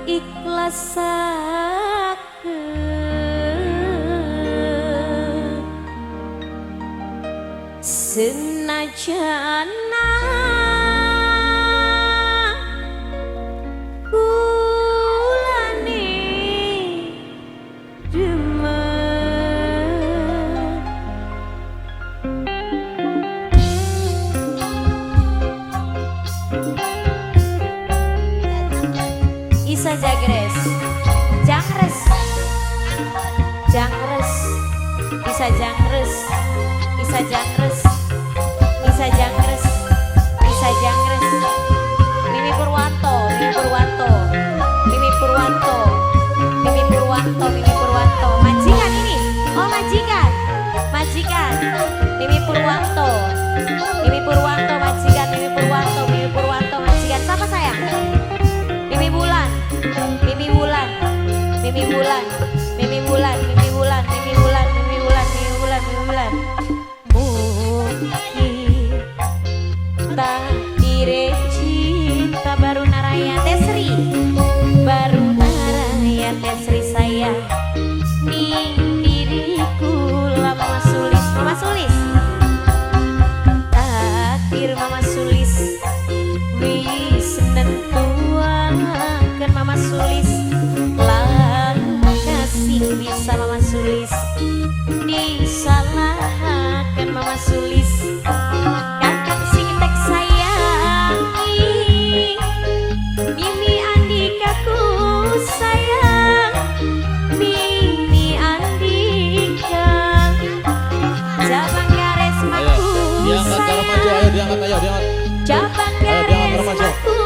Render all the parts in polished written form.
Ikhlasake senajan kulane demen. Isa Jagres, Jangres, Jangres, Isa Jangres, Isa Jangres, Isa Jangres, Isa Jangres, Mimi Purwanto, Mimi Purwanto, Mimi Purwanto, Mimi Purwanto, Mimi Purwanto, majikan ini, oh majikan, majikan, Mimi Purwanto, Mimi Purwanto, majikan, Mimi Purwanto, Mimi Purwanto, majikan, siapa sayang? Mimi Bulan, Mimi Bulan, Mimi Bulan, Mimi Bulan, Mimi Bulan, Mimi Bulan, Mimi Bulan, Mimi Bulan, Mimi Bulan. Mungkin takdir cinta baru naraya Tesri, baru naraya Tesri saya. Ning diriku lah Mama Sulis, Mama Sulis. Takdir Mama Sulis wis nentuaken Mama Sulis lan kasih bisa Mama Sulis disalahaken Mama Sulis kakang sing tek sayangi Mimi Andika ku sayang Mimi Andika Cabang garis Ayo, maku diangkat ke arah maju, ayo sayang diangkat, ayo diangkat. Cabang Ayo, diangkat garis ke arah maju. maku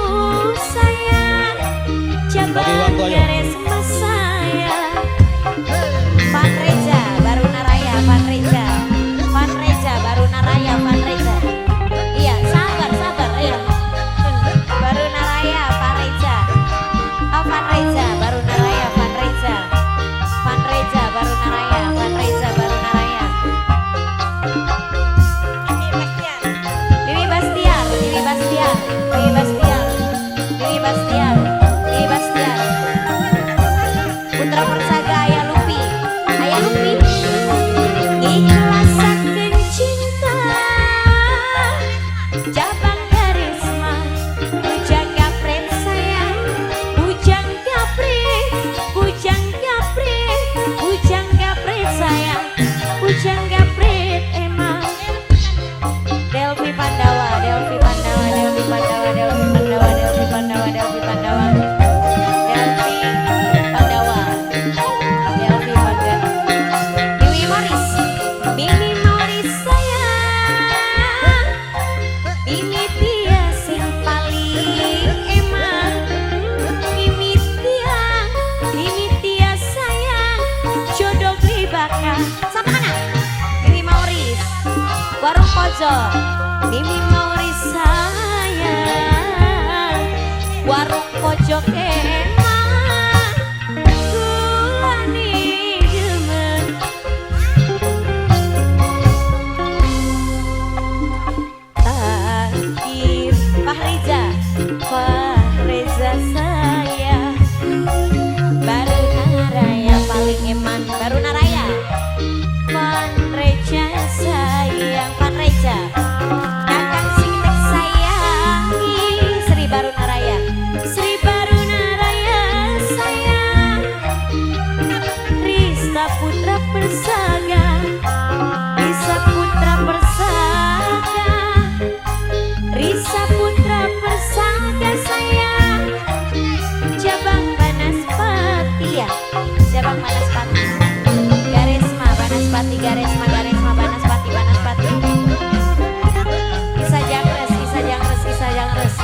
sayang Bagi Cabang waktu, ayo. garis mas sayang Van Reja Baruna Raya Van Reja Van Reja Baruna Raya Van Reja. Iya sabar sabar ayo Baruna Raya Van Reja. Oh Van Reja Baruna Raya Van Reja Van Reja Baruna Raya Van Reja Baruna Raya. Mimi Bastiar, Mimi Bastiar, Mimi Bastiar, Mimi Bastiar, Mimi Bastiar. Putra Persaga Ayah Lupi, Ayah Lupi. Ikhlasaken cinta, cabang karisma, bujang gapret sayang, bujang gapret, bujang gapret, bujang gapret sayang, bujang gapret emang. Delvi Pandawa, Delvi Pandawa, Delvi Pandawa, Delvi Pandawa, Delvi Pandawa, Delvi Pandawa, Delvi Pandawa, Delvi Pandawa, Mimi Morris, Mimi Morris sayang, Mimi Tia sing paling emang, Mimi Tia sayang, jodoh beli bakal, sama mana? Mimi Maurice, Warung Pojok, Mimi Maurice sayang, Warung Pojok emang, kulani demen. Takdir Fahreza, Fahreza sayang, Baruna Raya paling eman, Baruna Raya. Van Reja sayang, Van Reja kakang sing tek sayangi Sri Baruna Raya, Sri Baruna Raya sayang, Rista Putra Persaga, Rista Putra Persaga, Risa Putra Persaga sayang, Cabang Banaspati ya, Cabang Banaspati, Garesma Banaspati, Garesma, Garesma Banaspati, Banaspati. Isa Jangres, Isa Jangres, Isa Jangres,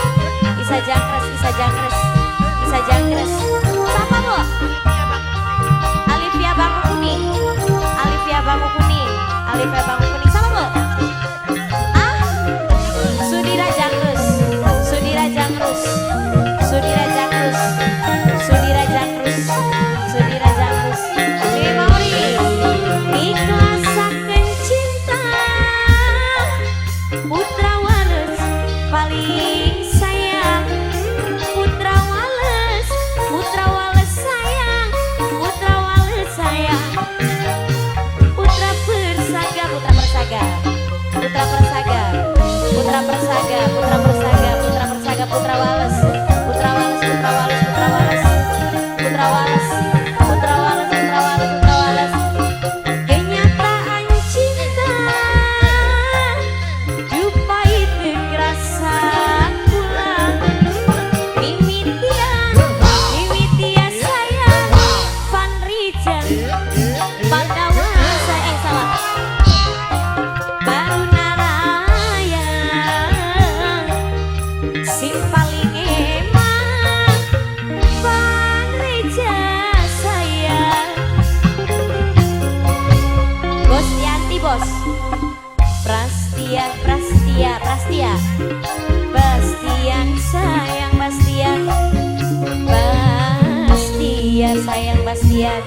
Isa Jangres, Isa Jangres, Isa Jangres. Siapa bu? Alivia Bangku Kuning, Alivia Bangku Kuning, Alivia Bangku Kuning. Siapa bu? Ah? Sudira Jangres, Sudira Jangres, Sudira Jangres, Sudira Jangres, Sudira Jangres. Mimi Mauri, ikhlasaken cinta, Putra Wales paling sayang, Putra Wales, Putra Bastian sayang, Bastian, Bastian sayang, Bastian.